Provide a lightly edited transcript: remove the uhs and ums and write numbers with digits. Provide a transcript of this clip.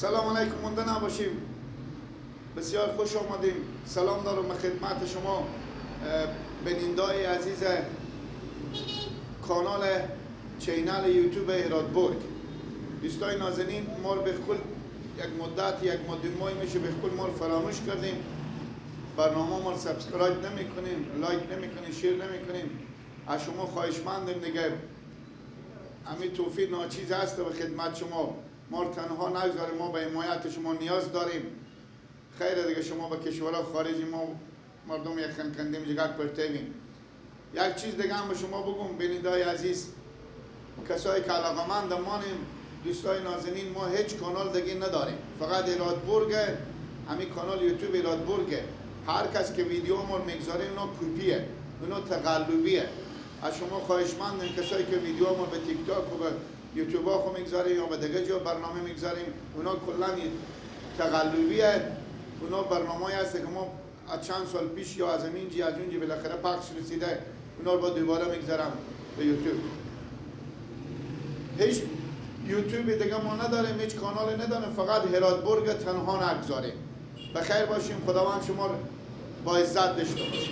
سلام علیکم، مونده نباشیم. بسیار خوش آمدیم. سلام دارم خدمت شما بینندای عزیز کانال channel یوتیوب هرات برگ. دوستای نازنین، ما رو به کل یک مدت، یک مدت ماهی میشه به کل ما رو فراموش کردیم. برنامه ما رو subscribe نمیکنیم، like نمیکنیم، share نمیکنیم. از شما خواهشمندیم دیگه، همین توفیق ناچیز هست به خدمت شما. ما رو تنها نگذاریم، ما به حمایت شما نیاز داریم. خیر دیگه، شما به کشورها خارجی، ما مردم یک خنکندیم جگه پرتویم. یک چیز دیگه هم به شما بگم بینندای عزیز، کسایی که علاقمند مانیم، دوستای نازنین، ما هیچ کانال دیگه نداریم، فقط هرات برگ، همین کانال یوتیوب هرات برگ. هر کس که ویدیو ما رو میگذاره اونا کپیه، اونا تقلبیه. از شما خواهشمندیم کسایی که ویدیو ما به تیک تاک و به یوتیوب ها خو میگذاریم یا به دیگه جا برنامه میگذاریم، اونا کلا تقلبیه. اونا برنامه‌ای هست که ما از چند سال پیش یا از اینجی از اونجی بالاخره پخش رسیده، اونا رو با دوباره میگذارم به یوتیوب. هیچ یوتیوب دیگه ما نداریم، هیچ کانال نداریم، فقط هرات برگ تنها نگذاریم. بخیر باشیم، خداوند شما رو با عزت داشته باشه.